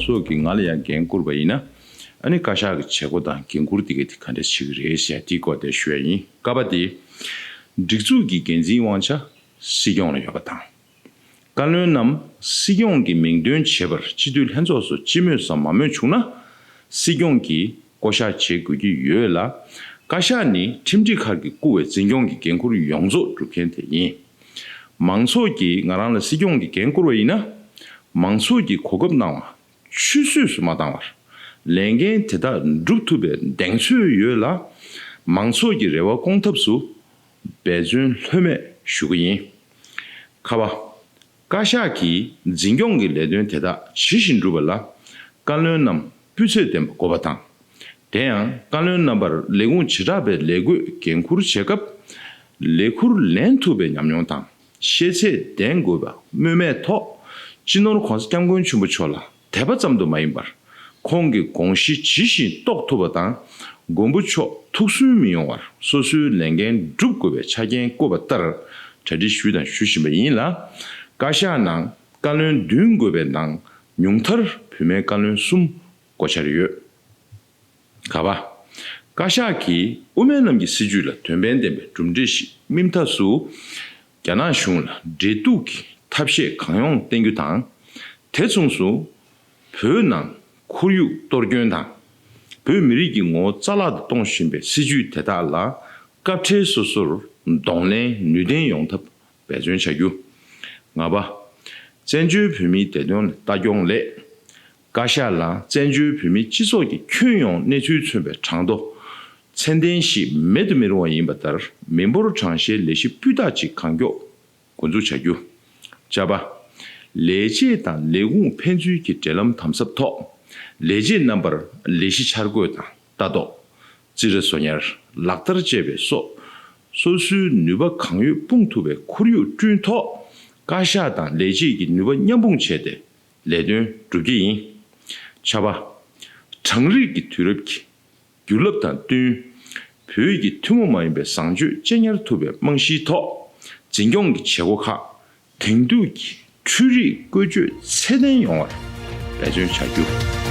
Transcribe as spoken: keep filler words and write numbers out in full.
སོགས་ཀྱིས་ང་ལ་ཡང་འགན་བསྐུར་བ་ཡིན་ན། ཨ་ནི་བཀའ་ཤག་གི་བྱེད་སྒོ་དང་འགན་འཁུར་དེ་ག་དེ་ག་འདྲ་བྱེད་ཀྱི་རེད་ཟེར་དེའི་སྐོར་དེ་ཞུ་ཡ་ཡིན། ཀ་པ་དེ། སྒྲིག་འཛུགས་ཀྱི་འགན་འཛིན་དབང་ཆ་སྲིད་སྐྱོང་ལ་ཡོད་པ་དང་། བཀའ་བློན་རྣམས་སྲིད་སྐྱོང་གི་མིང་འདོན་བྱེད་པར་སྤྱི་འཐུས་ལྷན་ཚོགས་སུ་སྤྱི་མོས་སམ་མ་མོས་བྱུང་ན། སྲིད་སྐྱོང་གིས་བསྐོ་གཞག་བྱེད་དགོས་ཀྱི་ཡོད་ལ། བཀའ་ཤག་ནི་ཁྲིམས་སྒྲིག་ཁག་གིས་བཀུར་བའི་འཛིན་སྐྱོང་གི་འགན་འཁུར་ཡོངས་རྫོགས་སྒྲུབ་མཁན་དེ་ཡིན། མང་ཚོགས་ཀྱིས་ང་རང་ལ་སྲིད་སྐྱོང་གི་འགན་བསྐུར་བ་ཡིན་ན། མང་ཚོགས་ཀྱིས་གོ་སྐབས་གནང་བ་ཆུད་ཟོས་སུ་མ་བཏང་བར། ལས་འགན་དེ་དག་སྒྲུབ་ཐུབ་པའི་གདེང་ཚོད་ཡོད་ལ། མང་ཚོགས་ཀྱི་རེ་བ་སྐོང་ཐབས་སུ་འབད་བརྩོན་ལྷོད་མེད་ཞུ་གི་ཡིན། ཁ་པ། བཀའ་ཤག་གིས་འཛིན་སྐྱོང་གི་ལས་དོན་དེ་དག་ཇི་བཞིན་བསྒྲུབ་པ་ལ་བཀའ་བློན་རྣམས་སྤུས་ཚད་ལྡན་པ་དགོས་པ་དང་། དེ་ཡང་བཀའ་བློན་རྣམ་པར་ལས་ཁུངས་བྱེ་བྲག་པའི་ལས་བགོས་འགན་འཁུར་བྱེད་སྐབས། ལས་ཁུར་ལེན་ཐུབ་པའི་ཉམས་མྱོང་དང་ཤེས་ཚད་ལྡན་དགོས་པ་སྨོས་མེད་ཐོག་སྤྱི་ནོར་༸གོང་ས་༸སྐྱབས་མགོན་ཆེན་པོ་མཆོག་ལ་དད་པ་ཙམ་དུ་མ་ཡིན་པར། ཁོང་གི་དགོངས་གཞི་ཇི་བཞིན་རྟོགས་ཐུབ་པ་དང་། མགོན་པོ་མཆོག་ཐུགས་སུན་མི་ཡོང་བར་སོ་སོའི་ལས་འགན་སྒྲུབ་དགོས་པའི་ཆ་རྐྱེན་བཀོད་པ་ལྟར་གྲ་སྒྲིག་ཞུས་དང་ཞུ་བཞིན་པ་ཡིན་ལ། བཀའ་ཤག་ནང་བཀའ་བློན་བདུན་དགོས་པའི་ནང་ཉུང་མཐར་བུད་མེད་བཀའ་བློན་གསུམ་བསྐོ་འཆར་ཡོད། ག་པ། བཀའ་ཤག་གིས་དབུ་མའི་ལམ་གྱི་སྲིད་བྱུས་ལ་དོན་ཕན་ལྡན་པའི་གྲུབ་འབྲས་ཤིག་སྨིན་ཐབས་སུ། རྒྱ་ནག་གཞུང་ལ་འབྲེལ་གཏུག་གི་ཐབས་ཤེས་གང་ཡོང་བསྟེན་རྒྱུ་དང་། དེ་མཚུངས་སུ། བོད་ནང་ཁོར་ཡུག་གཏོར་སྐྱོན་དང་། བོད་མི་རིགས་ཀྱི་ངོ་བོ་རྩ་བརླག་ཏུ་གཏོང་བཞིན་པའི་སྲིད་བྱུས་དེ་དག་ལ་སྐབས་འཕྲལ་སོ་སོར་གདོང་ལེན་ནུས་ལྡན་ཡོང་ཐབས་འབད་བརྩོན་བྱ་རྒྱུ། ལྔ་པ། བཙན་བྱོལ་བོད་མིའི་བདེ་དོན་ལ་ལྟ་སྐྱོང་སླད། བཀའ་ཤག་ལ་བཙན་བྱོལ་བོད་མིའི་སྤྱི་ཚོགས་ཀྱི་ཁྱོན་ཡོངས་གནས་ཚུལ་མཚོན་པའི་གྲངས་ཐོ། ཚད་ལྡན་ཞིག་མེད་དུ་མི་རུང་བ་ཡིན་པ་ལྟར་མི་འབོར་གྲངས་བཤེར་ལས་གཞི་སྤུས་དག་ཅིག་གང་མགྱོགས་འགོ་འཛུགས་བྱ་རྒྱུ། བཅའ་པ། ལས་བྱེད་དང་ལས་ཁུངས་ཕན་ཚུན་གྱི་འབྲེལ་ལམ་དམ་ཟབ་ཐོག་ལས་བྱེད་རྣམ་པར་ལས་གཞི་འཆར་འགོད་དང་ལྟ་རྟོག་རྩིས་ར་བཟོ་ཉར། ལག་བསྟར་བཅས་པའི་སོགས། སོ་སོའི་ནུས་པ་གང་ཡོད་སྤུངས་ཐུབ་པའི་ཁོར་ཡུག་བསྐྲུན་ཐོག་བཀའ་ཤག་དང་ལས་བྱེད་ཀྱི་ནུས་པ་མཉམ་སྤུངས་བྱས་ཏེ་ལས་དོན་བསྒྲུབ་ཀྱི་ཡིན། ཆ་བ། གྲངས་རིག་གི་དུས་རབས་ཀྱི་རྒྱུ་རླབས་དང་བསྟུན། བོད་ཀྱི་ཐུན་མོང་མ་ཡིན་པའི་བཟང་སྤྱོད་གཅེས་ཉར་ཐུབ་པའི་རྨང་གཞིའི་ཐོག་འཛིན་སྐྱོང་གི་བྱེད་སྒོ་ཁག་དེང་དུས་ཀྱི་འཕྲུལ་རིག་བཀོལ་སྤྱོད་ཚད་ལྡན་ཡོང་བར་འབད་བརྩོན་བྱ་རྒྱུ།